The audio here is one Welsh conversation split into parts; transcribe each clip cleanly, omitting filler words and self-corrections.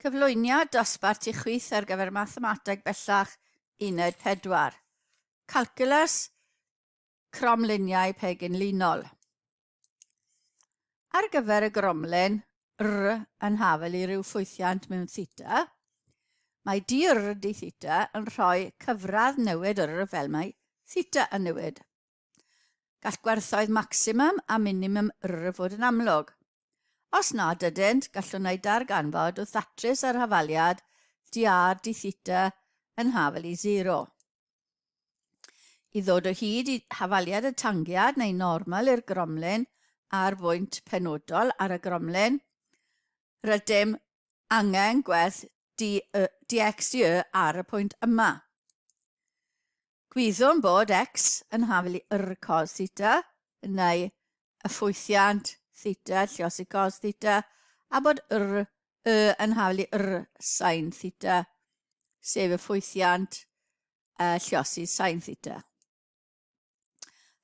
Cyflwyniad dosbarth i chwith ar gyfer Mathemateg Bellach Uned 4. Calculus, Cromliniau Pegynlinol. Ar gyfer y gromlin, r yn hafel i ryw ffwythiant mewn theta, mae dr d theta yn rhoi cyfradd newid r fel mae theta yn newid. Gall gwerthoedd maximum a minimum r fod yn amlwg. Os nad ydynt, gallwn eu darganfod wrth ddatrys yr hafaliad dr d theta yn hafal i 0. I ddod o hyd i hafaliad y tangiad neu normal i'r gromlin ar bwynt penodol ar y gromlin, rydym angen gwerth d, y, dx dy ar y pwynt yma. Gwyddwn bod x yn hafal i r cos theta, neu y ffwythiant theta, lliosi cos theta, a bod r, y yn hafal i r sin theta, sef y ffwythiant lliosi sin theta.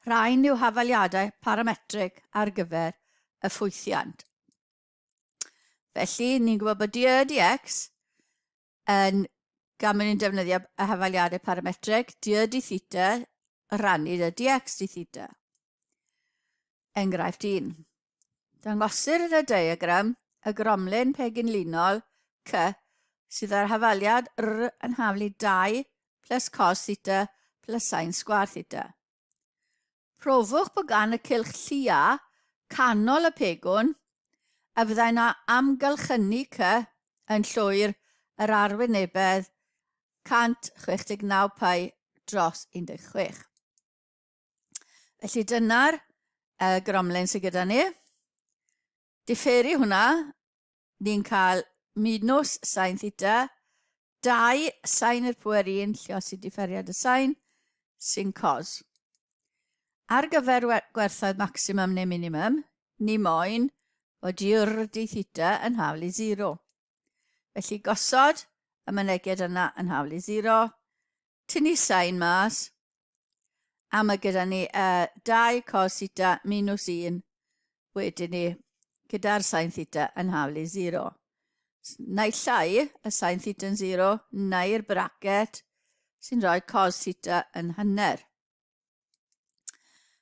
Rhain yw hafaliadau parametrig ar gyfer y ffwythiant. Felly, ni'n gwybod bod dy dx yn gan bod ni'n defnyddio y hafaliadau parametreg, dy d theta rannu dy dx d theta. Enghraifft 1. Dangosir yn y diagram y gromlin pegynlinol C sydd â'r hafaliad R yn haflu 2 plus cos theta plus sin sgwâr theta. Profwch bod gan y cylch llia canol y pegwn a fyddai'n amgylchynu cy yn llwyr yr arwynebedd 169 pi dros 16. Felly dyna'r gromlin sydd gyda ni. Diferu hwnna, ni'n cael minus sin theta, 2 sin i'r pwer 1, lliosi diferiad y sin, sy'n cos. Ar gyfer gwerthoedd maximum neu minimum, ni moyn bod ur d theta yn haflu 0. Felly gosod y mynegiad yna yn haflu 0, tynnu sin mas, a mae gyda ni 2 cos theta minus 1 wedyn ni gyda'r sin theta yn haflu 0. Naill ai y sin theta yn 0 neu'r bracket sy'n rhoi cos theta yn hanner.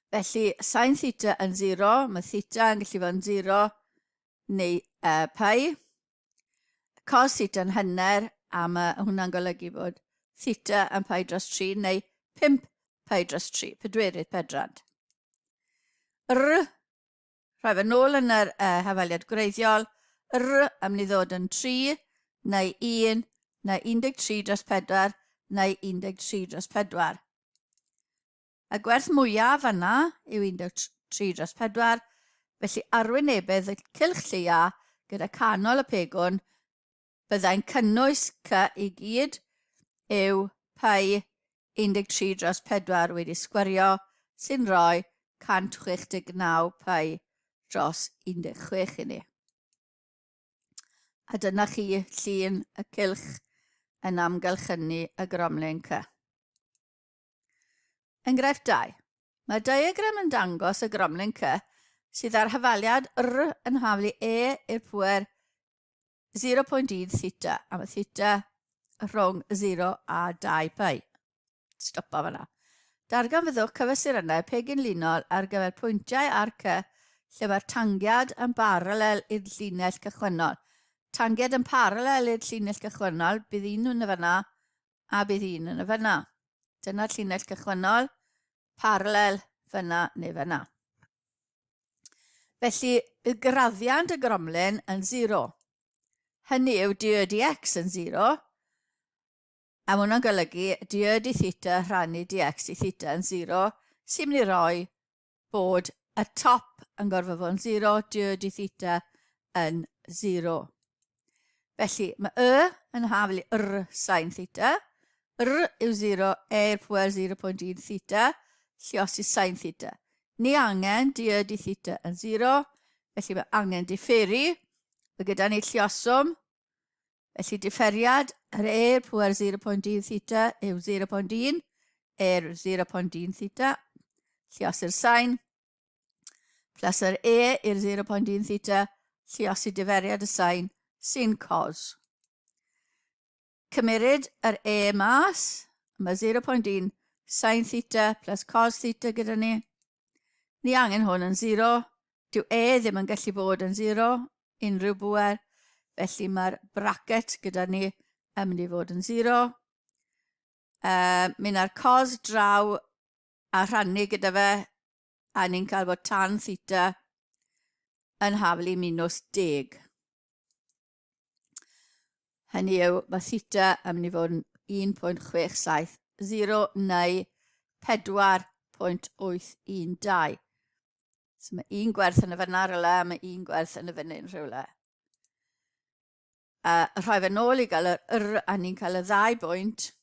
Felly, sin theta yn 0, mae theta yn gallu fod yn 0 neu pi. Cos theta yn hanner, a mae hwnna'n golygu bod theta yn pi dros 3 neu 5 pi dros 3, pedwerydd pedrant. R, rhoi fe nôl yn yr hafaliad gwreiddiol, R yn mynd i ddod yn 3 neu 1 neu 13 dros 4 neu 13 dros 4. Y gwerth mwyaf fanna yw 13 dros 4, felly arwynebedd y cylch lleia gyda canol y pegwn byddai'n cynnwys C i gyd yw pi 13 dros 4 wedi sgwario sy'n rhoi 169 pi dros 16 i ni. A dyna chi llun y cylch yn amgylchynu y gromlin C. Enghraifft 2. Mae diagram yn dangos y gromlin C sydd â'r hafaliad R yn haflu E i'r pŵer 0.1 theta, a mae theta rhwng 0 a 2 pi. Stopa fanna. Darganfyddwch cyfesurynnau pegynlinol ar gyfer pwyntiau ar C lle mae'r tangiad yn baralel i'r llinell cychwynnol. Tangiad yn paralel i'r llinell cychwynnol, bydd un yn y fanna a bydd un yn y fyna. Dyna'r llinell cychwynnol, paralel fyna neu fyna. Felly, bydd graddiant y gromlin yn 0. Hynny yw dy dx yn 0, a mae hwnna'n golygu dy d theta rhannu dx d theta yn 0, sy'n mynd i roi bod y top yn gorfod fod yn 0, dy d theta yn 0. Felly, mae y yn haflu r sin theta, r yw 0, e i'r pwer 0.1 theta, lliosi sin theta. Ni angen dy d theta yn 0, felly mae angen diferu. Mae gyda ni llioswm. Felly diferiad yr e i'r pwer 0.1 theta yw 0.1, er 0.1 theta, lliosi'r sain, plus yr e i'r 0.1 theta, lliosi diferiad y sain, sy'n cos. Cymeryd yr e mas, mae 0.1 sin theta plus cos theta gyda ni. Ni angen hwn yn 0. Dyw e ddim yn gallu bod yn 0, unrhyw bwer, felly mae'r bracket gyda ni yn mynd i fod yn 0. Mynd â'r cos draw a rhannu gyda fe, a ni'n cael bod tan theta yn haflu minus 10. Hynny yw, mae theta yn mynd i fod yn 1.670 neu 4.812. So mae un gwerth yn y fyna rhywle, a mae un gwerth yn y fyny yn rhywle. A rhoi fe nôl i gael yr r, a ni'n cael y ddau bwynt,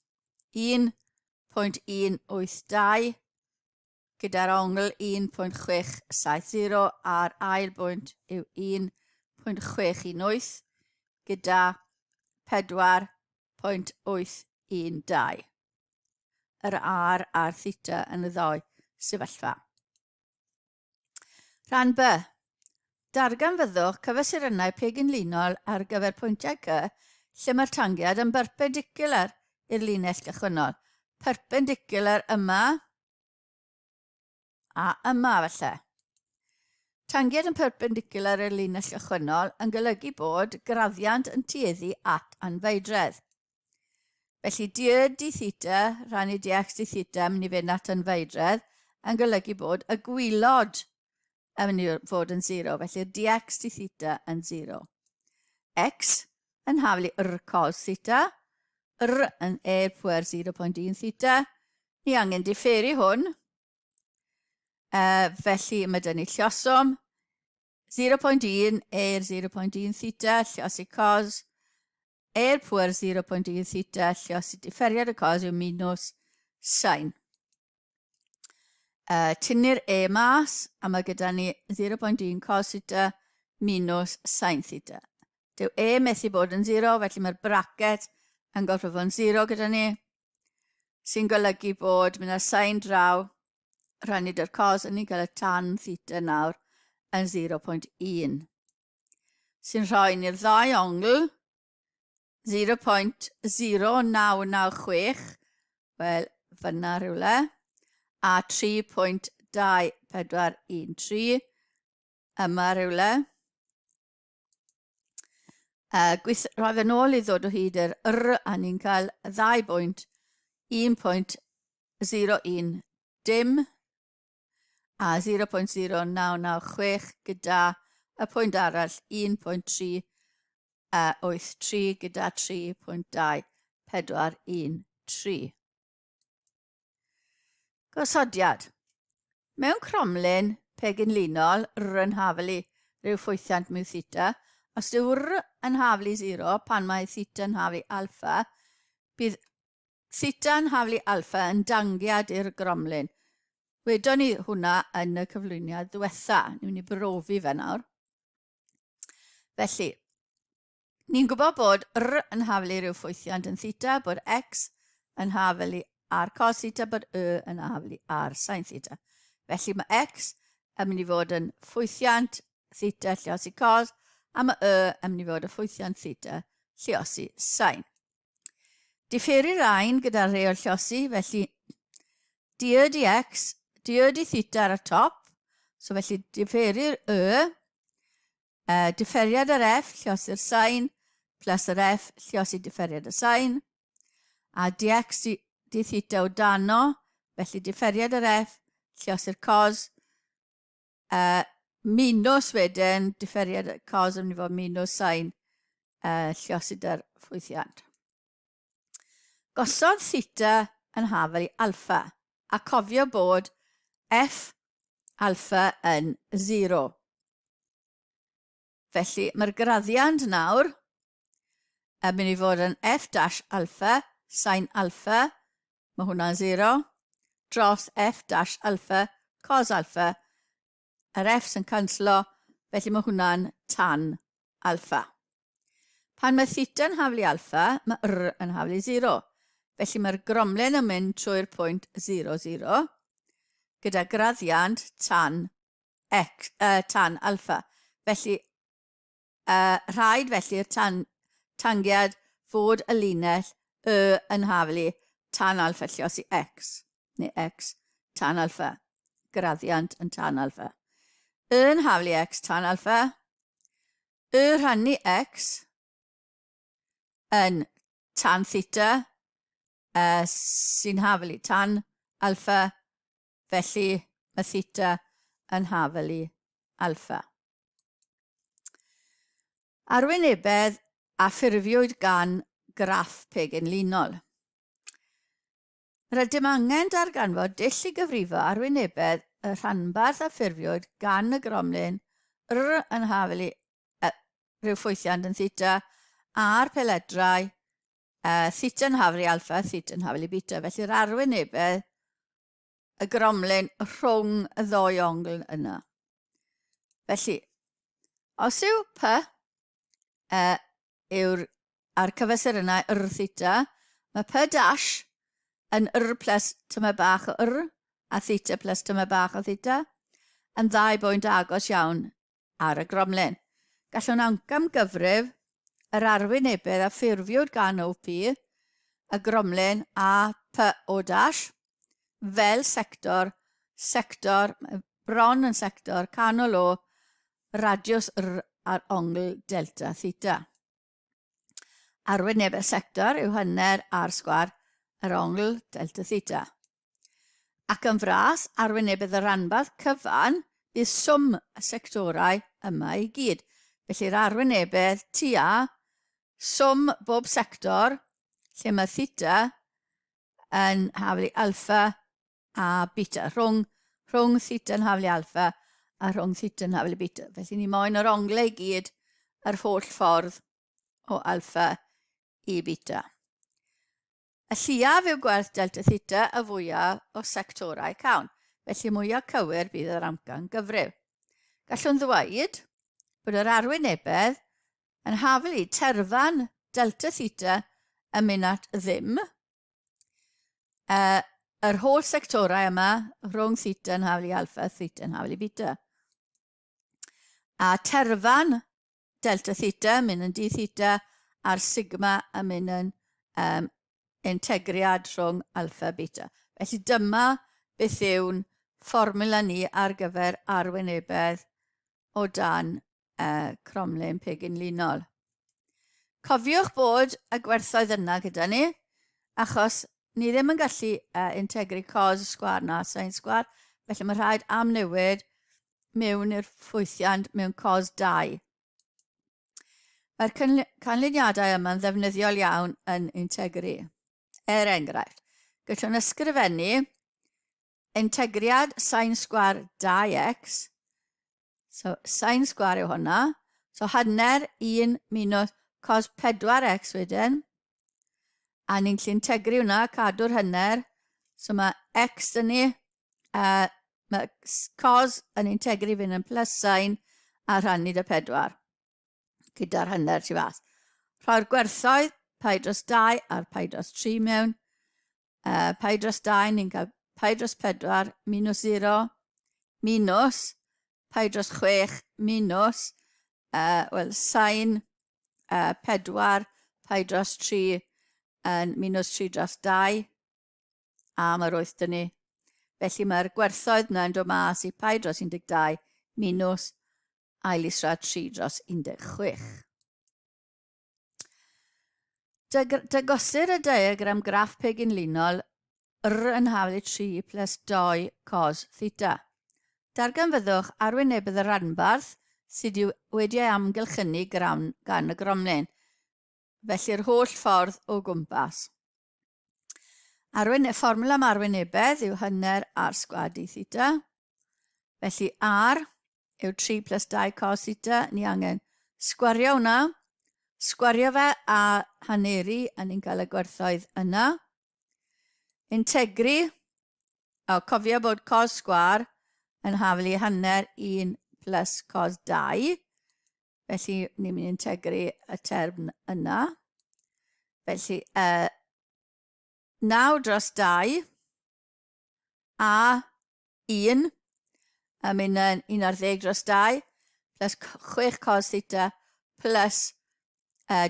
1.182 gyda'r ongl 1.670 a'r ail bwynt yw 1.618 gyda 4.812. Yr R a'r theta yn y ddau sefyllfa. Rhan B. Darganfyddwch cyfesurynnau pegynlinol ar gyfer pwyntiau C lle mae'r tangiad yn berpendicular i'r linell gychwynnol. Perpendicular yma a yma felly. Tangiad yn perpendicular i'r linell gychwynnol yn golygu bod graddiant yn tueddu at anfeidredd. Felly d d theta rhannu dx d theta yn mynd i fynd at anfeidredd yn golygu bod y gwylod yn mynd i fod yn 0. Felly'r dx d theta yn 0. X yn haflu r cos theta, r yn e pwer 0.1 theta. Ni angen diferu hwn. Felly mae dyn ni llosom 0.1 er 0.1 theta, llosi cos, Er pŵer 0.1 theta, lliosi diferiad y cos yw minus sin. Tynnu'r e mas, a mae gyda ni 0.1 cos theta minus sin theta. Dyw e methu bod yn 0, felly mae'r bracket yn gorfod fod yn 0 gyda ni, sy'n golygu bod mynd â'r sin draw rhannu dy'r cos, a ni'n cael y tan theta nawr yn 0.1. sy'n rhoi ni'r ddau ongl 0.0996, wel, fyna rhywle, a 3.2413, yma rhywle. Gweith, rhoi fe nôl i ddod o hyd i'r r, a ni'n cael y ddau bwynt 1.01 dim a 0.0996 gyda y pwynt arall 1.383 gyda 3.2413. Gosodiad. Mewn cromlin pegynlinol, r yn haflu rhyw ffwythiant mu theta, os yw r yn haflu 0 pan mae theta yn haflu alpha, bydd Theta'n haflu alpha yn dangiad i'r gromlin. Wedon ni hwnna yn y cyflwyniad ddiwetha. Ni'n mynd i brofi fe nawr. Felly, ni'n gwybod bod r yn haflu rhyw ffwythiant yn theta, bod x yn haflu ar cos theta, bod y yn haflu ar sin theta. Felly mae x yn mynd i fod yn ffwythiant theta lliosi cos, a mae y yn mynd i fod yn ffwythiant theta lliosi sin. Diferu'r ain gyda'r rheol llosi, felly d y d x, d y d theta ar y top, so felly diferu'r y, diferiad yr f, llosi'r sain, plus yr f, llosi diferiad y sain, a dx d, d theta o dano, felly diferiad yr f, llosi'r cos, Minus wedyn, diferiad y cos yn mynd i fod minus sain lliosid yr ffwythiant. Gosod theta yn hafal i alpha, a cofio bod f alpha yn 0. Felly mae'r graddiant nawr yn mynd i fod yn f dash alpha sin alpha, mae hwnna'n 0, dros f dash alpha cos alpha, yr f sy'n canslo, felly mae hwnna'n tan alpha. Pan mae theta yn haflu alpha, mae r yn haflu 0. Felly mae'r gromlin yn mynd trwy'r pwynt 0, 0, gyda graddiant tan x, tan alpha. Felly, rhaid felly'r tan, tangiad fod y linell Y yn haflu tan alfa lliosi x, neu x tan alfa, graddiant yn tan alfa. Y yn haflu x tan alfa, Y rhannu x yn tan theta, uh, sy'n haflu tan alfa, felly mae theta yn haflu alfa. Arwynebedd a ffurfiwyd gan graff pegynlinol. Rydym angen darganfod dull i gyfrifo arwynebedd y rhanbarth a ffurfiwyd gan y gromlin R yn hafel i rhyw ffwythiant yn theta a'r peledrau theta yn hafel i alfa, theta yn hafel i beta. Felly'r arwynebedd y gromlin rhwng y ddou ongl yna. Felly, os yw P yw'r a'r cyfesurynnau R theta, mae P dash yn R plus tyma bach o R a theta plus tyma bach o theta yn ddau bwynt agos iawn ar y gromlin. Gallwn amcamgyfrif yr arwynebedd a ffurfiwyd gan OP, y gromlin a PO dash, fel sector, sector, bron yn sector, canol o, radiws R a'r ongl delta theta. Arwynebedd sector yw hanner r sgwar yr ongl delta theta. Ac yn fras, arwynebedd y rhanbarth cyfan bydd swm y sectorau yma i gyd. Felly'r arwynebedd tua swm bob sector lle mae theta yn haflu alfa a beta, rhwng, rhwng theta yn haflu alfa a rhwng theta yn haflu beta. Felly ni moyn yr onglau i gyd yr holl ffordd o alfa i beta. Y lleiaf yw gwerth delta theta y fwyaf o sectorau cawn, felly mwyaf cywir bydd yr amcan gyfrif. Gallwn ddweud bod yr arwynebedd yn haflu terfan delta theta yn mynd at ddim, yr holl sectorau yma rhwng theta yn haflu alfa, theta yn haflu beta. A terfan delta theta yn mynd yn d theta a'r sigma yn mynd yn um, integriad rhwng alfa a beta. Felly dyma beth yw'n fformula ni ar gyfer arwynebedd o dan uh, cromlin pegynlinol. Cofiwch bod y gwerthoedd yna gyda ni, achos ni ddim yn gallu uh, integru cos sgwar na sin sgwar, felly mae rhaid amnewid mewn i'r ffwythiant mewn cos 2. Mae'r canlyniadau yma'n ddefnyddiol iawn yn integru. Er enghraifft, gallwn ysgrifennu integriad sin sgwar 2x, so sin sgwar yw hwnna, so hanner 1 minus cos 4x wedyn, a ni'n gallu integru hwnna, cadw'r hanner, so mae x dyn ni, mae cos yn integru fynd yn plus sin a rhannu dy 4 gyda'r hanner tu fas. Rhoi'r gwerthoedd pi dros 2 a'r pi dros 3 mewn. Pi dros 2, ni'n cael pi dros 4 minus 0 minus pi dros 6 minus, wel, sin 4 pi dros 3 yn minus 3 dros 2 a mae'r 8 dyn ni. Felly mae'r gwerthoedd yna yn dod mas i pi dros 12 minus ail isradd 3 dros 16. Dangosir y diagram graff pegynlinol R yn haflu 3 plus 2 cos theta. Darganfyddwch arwynebedd y rhanbarth sydd wedi ei amgylchynu gan y gromlin, felly'r holl ffordd o gwmpas. Arwyn, fformwla am arwynebedd yw hanner r sgwâr d theta. Felly r yw 3 plus 2 cos theta. Ni angen sgwario hwnna. Sgwario fe a haneru a ni'n cael y gwerthoedd yna. Integru. O, cofio bod cos sgwâr yn haflu hanner 1 plus cos 2. Felly, ni'n mynd i integru y term yna. Felly, 9 dros 2 a 1 yn mynd yn 11 dros 2 plus 6 cos theta plus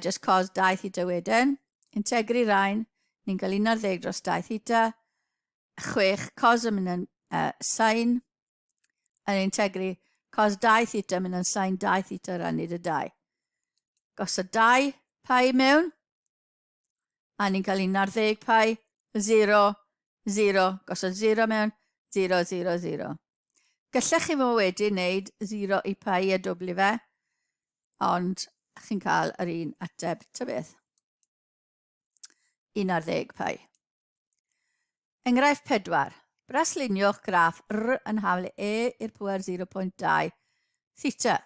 just cos 2 theta wedyn. Integru rhain, ni'n cael 11 dros 2 theta, 6 cos yn mynd yn sin, yn integru cos 2 theta yn mynd yn sin 2 theta rannu dy 2. Gosod 2 pi mewn, a ni'n cael 11 pi, 0, 0, gosod 0 mewn, 0, 0, 0. Gallech chi fod wedi wneud 0 i pi a dwblu fe, ond chi'n cael yr un ateb ta beth. 11 pi. Enghraifft 4. Brasluniwch graff R yn haflu E i'r pŵer 0.2 theta,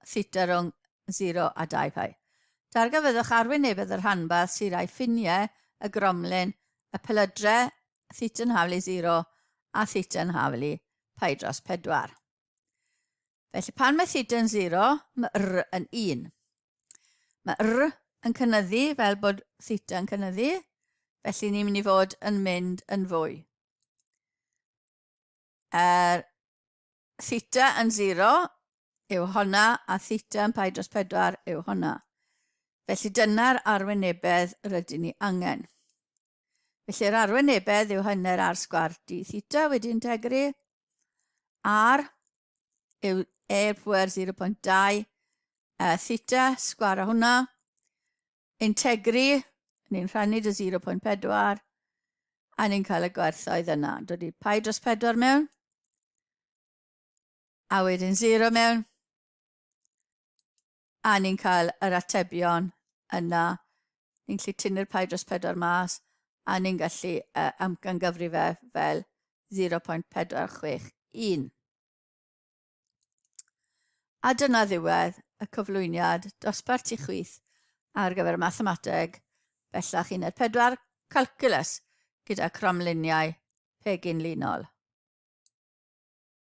theta rhwng 0 a 2 pi. Darganfyddwch arwynebedd y rhanbarth sy'n rhai ffiniau y gromlin, y pelydre, theta yn haflu 0 a theta yn haflu pi dros 4. Felly pan mae theta yn 0, mae R yn 1. Mae R yn cynyddu fel bod theta yn cynyddu, felly ni'n mynd i fod yn mynd yn fwy. Er theta yn 0 yw honna a theta yn pi dros 4 yw honna. Felly dyna'r arwynebedd rydyn ni angen. Felly yr arwynebedd yw hanner r sgwar d theta wedi integru. R yw e pwer 0.2 theta sgwar a hwnna. Integru, ni'n rhannu dy 0.4 a ni'n cael y gwerthoedd yna. Dod i pi dros 4 mewn a wedyn 0 mewn a ni'n cael yr atebion yna. Ni'n gallu tynnu'r pi dros 4 mas a ni'n gallu amcangyfrif fe fel 0.461. A dyna ddiwedd y cyflwyniad dosbarth i chwith ar gyfer mathemateg bellach uned 4 calculus gyda cromliniau pegyn linol.